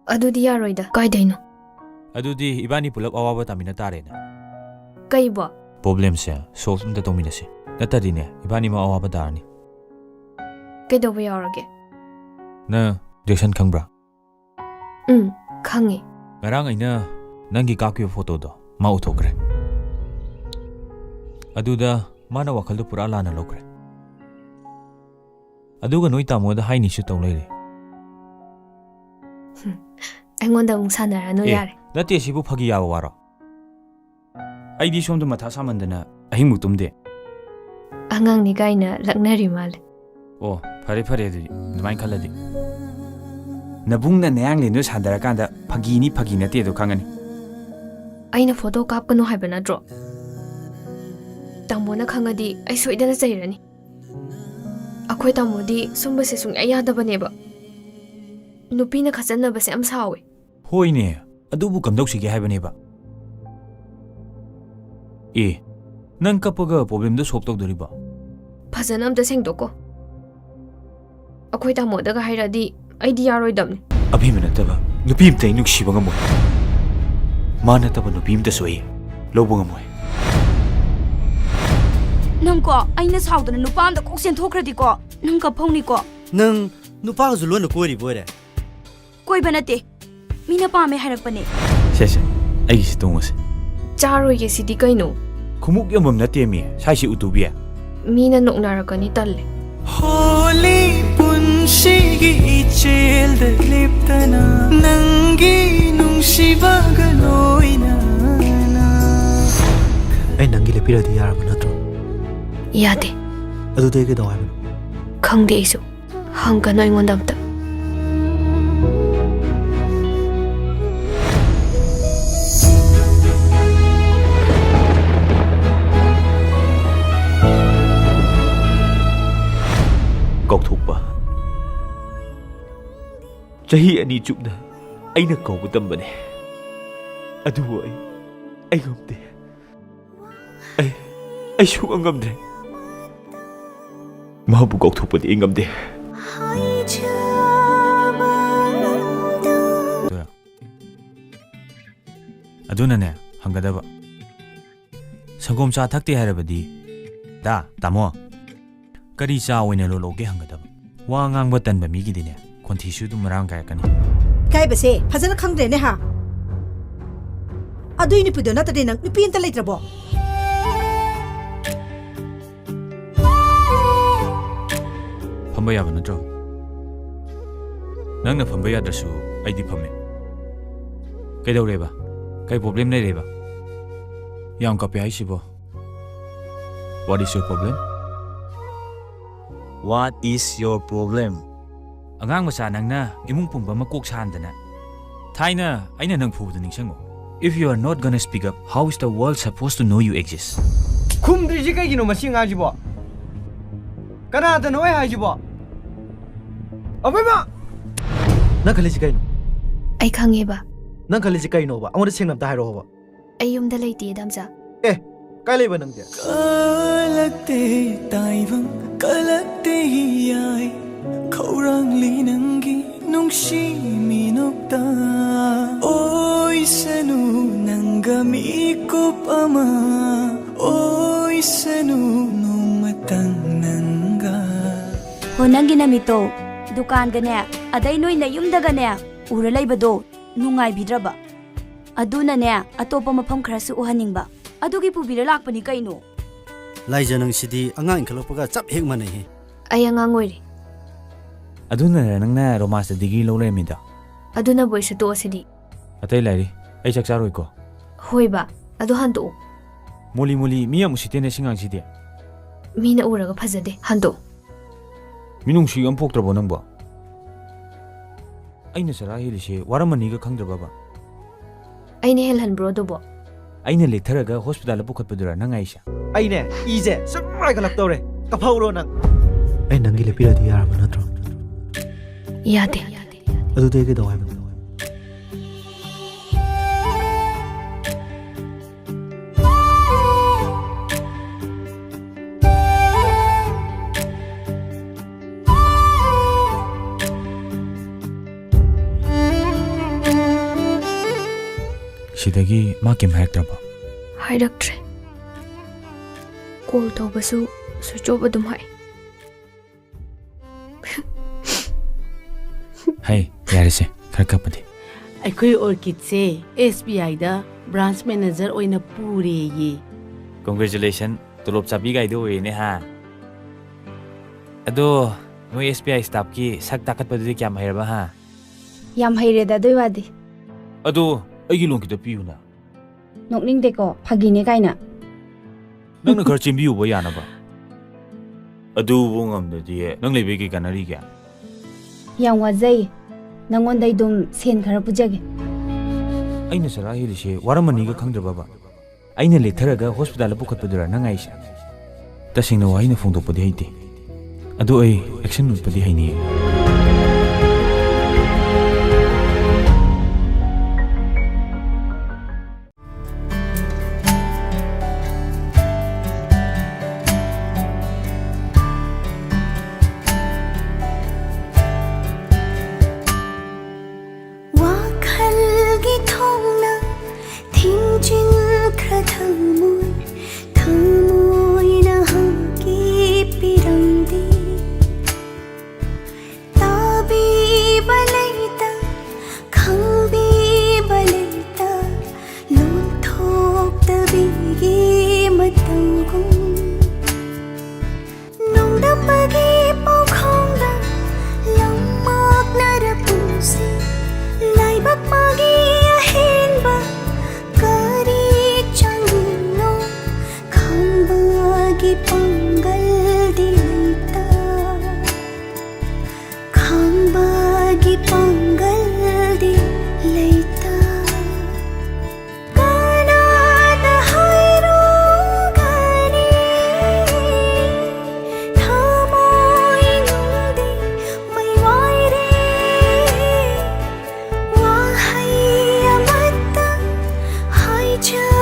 ꯑꯗꯨꯗꯤ ꯌꯥꯔꯣꯏꯗ꯫ ꯀꯥꯏꯗꯩꯅꯣ? ꯑꯗꯨꯗꯤ ꯏꯕꯥꯅꯤ ꯄꯨꯂꯞ ꯑꯋꯥꯕ ꯇꯥꯃꯤꯟꯅ ꯇꯥꯔꯦꯅꯦ꯫ ꯀꯩꯕꯣ? ꯄ꯭ꯔꯣꯕ꯭ꯂꯦꯝꯁꯦ ꯁꯣꯜꯚ ꯑꯝꯇ ꯇꯧꯃꯤꯟꯅꯁꯤ, ꯅꯠꯇ꯭ꯔꯗꯤꯅꯦ ꯏꯕꯥꯅꯤꯃꯛ ꯑꯋꯥꯕ ꯇꯥꯔꯅꯤ꯫ ꯀꯩꯗꯧꯕ ꯌꯥꯎꯔꯒꯦ? ꯅꯪ ꯖꯦꯛꯁꯟ ꯈꯪꯕ꯭ꯔꯥ? ꯎꯝ, ꯈꯪꯉꯦ꯫ ꯉꯔꯥꯡ ꯑꯩꯅ ꯅꯪꯒꯤ ꯀꯥꯞꯈꯤꯕ ꯐꯣꯇꯣꯗꯣ ꯃꯥ ꯎꯊꯣꯛꯈ꯭ꯔꯦ꯫ ꯑꯗꯨꯗ ꯃꯥꯅ ꯋꯥꯈꯜꯗꯣ ꯄꯨꯔꯥ ꯂꯥꯟꯅ ꯂꯧꯈ꯭ꯔꯦ꯫ ꯑꯗꯨꯒ ꯅꯣꯏ ꯇꯥꯃꯣꯗ ꯍꯥꯏꯅꯤꯁꯨ ꯇꯧ ꯂꯩꯔꯦ꯫ ꯍꯨꯝ, ꯑꯩꯉꯣꯟꯗ ꯑꯃꯨꯛ ꯁꯥꯟꯅꯔꯅꯨ, ꯑꯦ, ꯌꯥꯔꯦ꯫ ꯅꯠꯇꯦ, ꯁꯤꯕꯨ ꯐꯥꯒꯤ ꯌꯥꯕ ꯋꯥꯔꯣ? ꯑꯩꯗꯤ ꯁꯣꯝꯗ ꯃꯊꯥ ꯁꯥꯃꯟꯗꯅ ꯑꯍꯤꯡꯃꯨꯛ ꯇꯨꯝꯗꯦ꯫ ꯑꯉꯥꯡꯅꯤ ꯀꯥꯏꯅ ꯂꯛꯅꯔꯤ ꯃꯥꯜꯂꯦ꯫ ꯑꯣ, ꯐꯔꯦ ꯐꯔꯦ, ꯑꯗꯨꯗꯤ ꯑꯗꯨꯃꯥꯏꯅ ꯈꯜꯂꯗꯤ꯫ ꯅꯕꯨꯡꯅ ꯅꯌꯥꯡꯂꯦꯟꯗꯨ ꯁꯥꯟꯗꯔꯀꯥꯟꯗ ꯐꯥꯒꯤꯅꯤ ꯐꯥꯒꯤ ꯅꯠꯇꯦꯗꯣ ꯈꯪꯉꯅꯤ꯫ ꯑꯩꯅ ꯐꯣꯇꯣ ꯀꯥꯞꯀꯅꯨ ꯍꯥꯏꯕ ꯅꯠꯇ꯭ꯔꯣ? ꯇꯥꯃꯣꯅ ꯈꯪꯉꯗꯤ ꯑꯩ ꯁꯣꯏꯗꯅ ꯆꯩꯔꯅꯤ꯫ ꯑꯩꯈꯣꯏ ꯇꯥꯃꯣꯗꯤ ꯁꯨꯝꯕꯁꯦ ꯁꯨꯡꯌꯥ ꯌꯥꯗꯕꯅꯦꯕ꯫ ꯅꯨꯄꯤꯅ ꯈꯠꯆꯟꯅꯕꯁꯦ ꯌꯥꯝ ꯁꯥꯎꯋꯦ꯫ ꯍꯣꯏꯅꯦ, ꯑꯗꯨꯕꯨ ꯀꯝꯗꯧꯁꯤꯒꯦ ꯍꯥꯏꯕꯅꯦꯕ? ꯑꯦ, ꯅꯪ ꯀꯞꯄꯒ ꯄ꯭ꯔꯣꯕ꯭ꯂꯦꯝꯗꯣ ꯁꯣꯜꯚ ꯇꯧꯗꯣꯔꯤꯕꯣ? ꯐꯖꯅ ꯑꯝꯇ ꯁꯦꯡꯗꯣꯛꯀꯣ꯫ ꯑꯩꯈꯣꯏ ꯇꯥꯃꯣꯗꯒ ꯍꯥꯏꯔꯛꯑꯗꯤ ꯑꯩꯗꯤ ꯌꯥꯔꯣꯏꯗꯕꯅꯤ꯫ ꯑꯕꯦꯝꯃ ꯅꯠꯇꯕ ꯅꯨꯄꯤ ꯑꯝꯇ ꯑꯩ ꯅꯨꯡꯁꯤꯕ ꯉꯝꯃꯣꯏ꯫ ꯃꯥ ꯅꯠꯇꯕ ꯅꯨꯄꯤ ꯑꯝꯇꯁꯨ ꯑꯩ ꯂꯧꯕ ꯉꯝꯃꯣꯏ꯫ ꯅꯪꯀꯣ, ꯑꯩꯅ ꯁꯥꯎꯗꯅ ꯅꯨꯄꯥ ꯑꯝꯗ ꯀꯣꯛ ꯆꯦꯟꯊꯣꯛꯈ꯭ꯔꯗꯤꯀꯣ, ꯅꯪ ꯀꯞꯐꯧꯅꯤꯀꯣ꯫ ꯅꯪ ꯅꯨꯄꯥꯒꯁꯨ ꯂꯣꯟꯅ ꯀꯣꯏꯔꯤꯕ ꯑꯣꯏꯔꯦ? ꯀꯣꯏꯕ ꯅꯠꯇꯦ, ꯃꯤꯅ ꯄꯥꯝꯃꯦ ꯍꯥꯏꯔꯛꯄꯅꯦ꯫ ꯁꯦ, ꯁꯦ, ꯑꯩꯒꯤꯁꯤ ꯇꯣꯡꯉꯁꯦ꯫ ꯆꯥꯔꯣꯏꯒꯦ, ꯁꯤꯗꯤ ꯀꯩꯅꯣ? ꯈꯣꯡꯎꯞ ꯌꯣꯟꯐꯝ ꯅꯠꯇꯦꯃꯤ, ꯁ꯭ꯋꯥꯏꯁꯤ ꯎꯇꯨꯕꯤ꯫ ꯃꯤꯅ ꯅꯣꯛꯅꯔꯛꯀꯅꯤ, ꯇꯜꯂꯦ꯫ ꯍꯣꯂꯤ ꯄꯨꯟꯁꯤꯒꯤ ꯏꯆꯦꯜꯗ ꯂꯦꯞꯇꯅ ꯅꯪꯒꯤ ꯅꯨꯡꯁꯤꯕꯒ ꯂꯣꯏꯅꯅ꯫ ꯑꯩ ꯅꯪꯒꯤ ꯂꯦꯞꯄꯤꯔꯗꯤ ꯌꯥꯔꯕ ꯅꯠꯇ꯭ꯔꯣ? ꯌꯥꯗꯦ꯫ ꯑꯗꯨꯗꯤ ꯑꯩ ꯀꯩꯗꯧ ꯍꯥꯏꯕꯅꯣ? ꯈꯪꯗꯦ ꯑꯩꯁꯨ꯫ ꯍꯪꯒꯅꯨ ꯑꯩꯉꯣꯟꯗ ꯑꯝꯇ꯫ ꯆꯍꯤ ꯑꯅꯤ ꯆꯨꯞꯅ ꯑꯩꯅ ꯀꯧꯕ ꯇꯝꯕꯅꯦ, ꯑꯗꯨꯕꯨ ꯑꯩ, ꯑꯩ ꯉꯝꯗꯦ꯫ ꯑꯩ, ꯑꯩ ꯁꯨꯛꯉꯝ ꯉꯝꯗ꯭ꯔꯦ꯫ ꯃꯍꯥꯛꯄꯨ ꯀꯥꯎꯊꯣꯛꯄꯗꯤ ꯑꯩ ꯉꯝꯗꯦ꯫ ꯑꯗꯨꯅ, ꯑꯗꯨꯅꯅꯦ, ꯍꯪꯒꯗꯕ꯫ ꯁꯪꯒꯣꯝ ꯆꯥ ꯊꯛꯇꯦ ꯍꯥꯏꯔꯕꯗꯤ, ꯗꯥ, ꯇꯥꯃꯣ, ꯀꯔꯤ ꯆꯥ ꯑꯣꯏꯅ ꯂꯣꯜꯂꯛꯎꯒꯦ ꯍꯪꯒꯗꯕ꯫ ꯋꯥ ꯉꯥꯡꯕ ꯇꯟꯕ ꯃꯤꯒꯤꯗꯤꯅꯦ, ꯈꯣꯟꯊꯤꯁꯨ ꯑꯗꯨꯝ ꯃꯔꯥꯡ ꯀꯥꯏꯔꯛꯀꯅꯤ꯫ ꯏꯀꯥꯏꯕꯁꯦ ꯐꯖꯅ ꯈꯪꯗ꯭ꯔꯦꯅꯦ ꯍꯥ? ꯑꯗꯨꯏ ꯅꯨꯄꯤꯗꯣ ꯅꯠꯇ꯭ꯔꯗꯤ ꯅꯪ ꯅꯨꯄꯤ ꯑꯝꯇ ꯂꯩꯇ꯭ꯔꯕꯣ? ꯐꯝꯕ ꯌꯥꯕ ꯅꯠꯇ꯭ꯔꯣ? ꯅꯪꯅ ꯐꯝꯕ ꯌꯥꯗ꯭ꯔꯁꯨ ꯑꯩꯗꯤ ꯐꯝꯃꯦ꯫ ꯀꯩꯗꯧꯔꯦꯕ? ꯀꯩ problem ꯂꯩꯔꯦꯕ? ꯌꯥꯝ ꯀꯞꯄꯦ ꯍꯥꯏꯁꯤꯕꯣ? What is your problem? What is your problem? ꯑꯉꯥꯡ ꯃꯆꯥ ꯅꯪꯅ ꯏꯃꯨꯡ ꯄꯨꯝꯕ ꯃꯀꯣꯛ ꯁꯥꯍꯟꯗꯅ꯫ ꯊꯥꯏꯅ ꯑꯩꯅ ꯅꯪ ꯐꯨꯕꯗꯨ ꯅꯤꯡꯁꯤꯡꯉꯨ꯫ If you are not gonna speak up, how is the world supposed to know you exist? ꯈꯨꯝꯗ꯭ꯔꯤꯁꯤ ꯀꯩꯒꯤꯅꯣ ꯃꯁꯤ ꯑꯉꯥꯡꯁꯤꯕꯣ? ꯀꯅꯥꯗꯅꯣ ꯑꯩ ꯍꯥꯏꯁꯤꯕꯣ? ꯑꯕꯦꯝꯃ! ꯅꯪ ꯈꯜꯂꯤꯁꯤ ꯀꯩꯅꯣ? ꯑꯩ ꯈꯪꯉꯦꯕ꯫ ꯅꯪ ꯈꯜꯂꯤꯁꯤ ꯀꯩꯅꯣꯕ? ꯑꯩꯉꯣꯟꯗ ꯁꯦꯡꯅ ꯑꯝꯇ ꯍꯥꯏꯔꯛꯑꯣꯕ꯫ ꯑꯩ ꯌꯨꯝꯗ ꯂꯩꯇꯦ, ꯗꯥꯝꯆꯥ꯫ ꯑꯦ, ꯀꯥꯏ ꯂꯩꯕ ꯅꯪꯗꯤ? ꯀꯂꯛꯇꯦ ꯇꯥꯏꯕꯪ, ꯀꯂꯛꯇꯦ ꯌꯥꯏ, ꯈꯧꯔꯥꯡꯂꯤ ꯅꯪꯒꯤ ꯅꯨꯡꯁꯤ ꯃꯤꯅꯣꯛꯇ꯫ ꯑꯣꯏꯁꯅꯨ ꯅꯪꯒ ꯃꯤꯀꯨꯞ ꯑꯃ, ꯑꯣꯏꯁꯅꯨ ꯅꯣꯡꯃꯇꯪ ꯅꯪꯒ꯫ ꯍꯣ, ꯅꯪꯒꯤ ꯅꯃꯤꯠꯇꯣ ꯗꯨꯀꯥꯟꯒꯅꯦ, ꯑꯗꯩ ꯅꯣꯏ ꯅꯌꯨꯝꯗꯒꯅꯦ ꯎꯔ ꯂꯩꯕꯗꯣ ꯅꯨꯡꯉꯥꯏꯕꯤꯗ꯭ꯔꯕ? ꯑꯗꯨꯅꯅꯦ, ꯑꯇꯣꯞꯄ ꯃꯐꯝ ꯈꯔꯁꯨ ꯎꯍꯟꯅꯤꯡꯕ꯫ ꯑꯗꯨꯒꯤ ꯄꯨꯕꯤꯔ ꯂꯥꯛꯄꯅꯤ ꯀꯩꯅꯣ꯫ ꯂꯥꯏꯖ, ꯅꯪꯁꯤꯗꯤ ꯑꯉꯥꯡ ꯏꯟꯈꯠꯂꯛꯄꯒ ꯆꯞ ꯍꯦꯛ ꯃꯥꯟꯅꯩꯍꯦ꯫ ꯑꯩ ꯑꯉꯥꯡ ꯑꯣꯏꯔꯤ꯫ ꯑꯗꯨꯅꯔ ꯅꯪꯅ ꯔꯣꯃꯥꯟꯁꯇ ꯗꯤꯒ꯭ꯔꯤ ꯂꯧ ꯂꯩꯔꯝꯃꯤꯗꯣ? ꯑꯗꯨꯅꯕꯨ ꯑꯩꯁꯨ ꯇꯣꯛꯑꯁꯤꯗꯤ꯫ ꯑꯇꯩ ꯂꯥꯏꯔꯤ, ꯑꯩ ꯆꯥꯛ ꯆꯥꯔꯣꯏꯀꯣ꯫ ꯍꯣꯏꯕ, ꯑꯗꯣ ꯍꯟꯗꯣꯛꯑꯣ꯫ ꯃꯣꯂꯤ ꯃꯣꯂꯤ, ꯃꯤ ꯌꯥꯝ ꯎꯁꯤꯠꯇꯦꯅꯦ ꯁꯤ ꯉꯥꯡꯁꯤꯗꯤ꯫ ꯃꯤꯅ ꯎꯔꯒ ꯐꯖꯗꯦ, ꯍꯟꯗꯣꯛꯑꯣ꯫ ꯃꯤꯅꯨꯡꯁꯤ ꯑꯃ ꯄꯣꯛꯇ꯭ꯔꯕꯣ ꯅꯪꯕꯣ? ꯑꯩꯅ ꯆꯔꯥ ꯍꯦꯜꯂꯤꯁꯦ ꯋꯥꯔꯝꯃꯅꯤꯒ ꯈꯪꯗ꯭ꯔꯕꯕ? ꯑꯩꯅ ꯍꯦꯜꯍꯟꯕ꯭ꯔꯣ ꯑꯗꯨꯕꯣ? ꯑꯩꯅ ꯂꯦꯛꯊꯔꯒ ꯍꯣꯁꯄꯤꯇꯥꯜꯗ ꯄꯨꯈꯠꯄꯗꯨꯔꯥ ꯅꯪ ꯍꯥꯏꯁꯦ? ꯑꯩꯅꯦ, ꯏꯁꯦ ꯁꯨꯝ ꯍꯥꯏꯒꯠꯂꯛꯇꯧꯔꯦ꯫ ꯀꯐꯧꯔꯣ ꯅꯪ? ꯑꯩ ꯅꯪꯒꯤ ꯂꯦꯞꯄꯤꯔꯗꯤ ꯌꯥꯔꯕ ꯅꯠꯇ꯭ꯔꯣ? ꯌꯥꯗꯦ꯫ ꯑꯗꯨꯗꯤ ꯑꯩ ꯀꯩꯗꯧ ꯍꯥꯏꯕꯅꯣ? ꯁꯤꯗꯒꯤ ꯃꯥ ꯀꯩꯝ ꯍꯥꯏꯔꯛꯇ꯭ꯔꯕꯣ? ꯍꯥꯏꯔꯛꯇ꯭ꯔꯦ꯫ ꯀꯣꯜ ꯇꯧꯕꯁꯨ ꯁ꯭ꯋꯤꯆ ꯑꯣꯐ ꯑꯗꯨꯝ ꯍꯥꯏ꯫ ꯍꯩ, ꯌꯥꯔꯦꯁꯦ, ꯈꯔ ꯀꯞꯄꯗꯤ꯫ ꯑꯩꯈꯣꯏ ꯑꯣꯔꯀꯤꯗꯁꯦ ꯑꯦꯁ ꯕꯤ ꯑꯥꯏꯗ ꯕ꯭ꯔꯥꯟꯁ ꯃꯦꯅꯦꯖꯔ ꯑꯣꯏꯅ ꯄꯨꯔꯦꯌꯦ꯫ ꯀꯣꯡꯒ꯭ꯔꯦꯆꯨꯂꯦꯁꯟ, ꯇꯣꯂꯣꯞ ꯆꯥꯕꯤ ꯒꯥꯏꯗꯣ ꯑꯣꯏꯔꯦꯅꯦ ꯍꯥ? ꯑꯗꯣ, ꯅꯣꯏ ꯑꯦꯁ ꯕꯤ ꯑꯥꯏ ꯁ꯭ꯇꯥꯐꯀꯤ ꯁꯛ ꯇꯥꯈꯠꯄꯗꯨꯗꯤ ꯀꯌꯥꯝ ꯍꯩꯔꯕ ꯍꯥ? ꯌꯥꯝ ꯍꯩꯔꯦꯗ, ꯑꯗꯨꯏ ꯋꯥꯗꯤ꯫ ꯑꯗꯣ, ꯑꯩꯒꯤ ꯂꯣꯟ ꯈꯤꯇ ꯄꯤꯌꯨꯅ꯫ ꯅꯣꯛꯅꯤꯡꯗꯦꯀꯣ, ꯐꯥꯒꯤꯅꯦ ꯀꯥꯏꯅ꯫ ꯅꯪꯅ ꯈꯔ ꯆꯦꯟꯕꯤꯌꯨꯕ ꯌꯥꯅꯕ꯫ ꯑꯗꯨꯕꯨ ꯉꯝꯗ꯭ꯔꯗꯤ ꯅꯪ ꯂꯩꯕꯩ ꯀꯩ ꯀꯥꯟꯅꯔꯤꯒꯦ? ꯌꯥꯝ ꯋꯥꯖꯩ꯫ ꯅꯉꯣꯟꯗꯩ ꯑꯗꯨꯝ ꯁꯦꯟ ꯈꯔ ꯄꯨꯖꯒꯦ꯫ ꯑꯩꯅ ꯆꯔꯥ ꯍꯦꯜꯂꯤꯁꯦ ꯋꯥꯔꯝꯃꯅꯤꯒ ꯈꯪꯗ꯭ꯔꯕꯕ? ꯑꯩꯅ ꯂꯦꯛꯊꯔꯒ ꯍꯣꯁꯄꯤꯇꯥꯜꯗ ꯄꯨꯈꯠꯄꯗꯨꯔꯥ ꯅꯪ ꯍꯥꯏꯁꯦ? ꯇꯁꯦꯡꯅ ꯋꯥꯍꯩꯅ ꯐꯣꯡꯗꯣꯛꯄꯗꯤ ꯍꯩꯇꯦ꯫ ꯑꯗꯣ ꯑꯩ ꯑꯦꯛꯁꯟ ꯎꯠꯄꯗꯤ ꯍꯩꯅꯤꯌꯦ꯫ ꯋꯥꯈꯜꯒꯤ ꯊꯣꯡꯅ ꯊꯤꯡꯖꯤꯟꯈ꯭ꯔ ꯊꯃꯣꯏ, ꯊꯃꯣꯏꯅ ꯍꯪꯀꯤ ꯄꯤꯔꯝꯗꯦ꯫ ꯇꯥꯕꯤꯕ ꯂꯩꯇ, ꯈꯪꯕꯤꯕ ꯂꯩꯇ, ꯂꯣꯟꯊꯣꯛꯇꯕꯤꯒꯤ ꯃꯇꯝꯒꯨꯝ꯫ ꯅꯣꯡꯗꯝꯕꯒꯤ ꯄꯥꯎꯈꯣꯡꯗ ꯂꯝꯃꯛꯅꯔ ꯄꯨꯟꯁꯤ, ꯂꯥꯏꯕꯛ ꯃꯥꯒꯤ ꯑꯍꯦꯟꯕ ꯀꯔꯤ ꯆꯪꯂꯤꯅꯣ? ꯈꯪꯕꯒꯤ ꯄꯥꯡꯒꯜꯗꯤ ꯂꯩꯇ, ꯈꯪꯕꯒꯤ ꯄꯥꯡꯒꯜꯗꯤ ꯂꯩꯇ꯫ ꯀꯅꯥꯗ ꯍꯥꯏꯔꯨꯒꯅꯤ? ꯊꯃꯣꯏꯅꯨꯡꯗꯤ ꯃꯩ ꯋꯥꯏꯔꯦ꯫ ꯆꯨ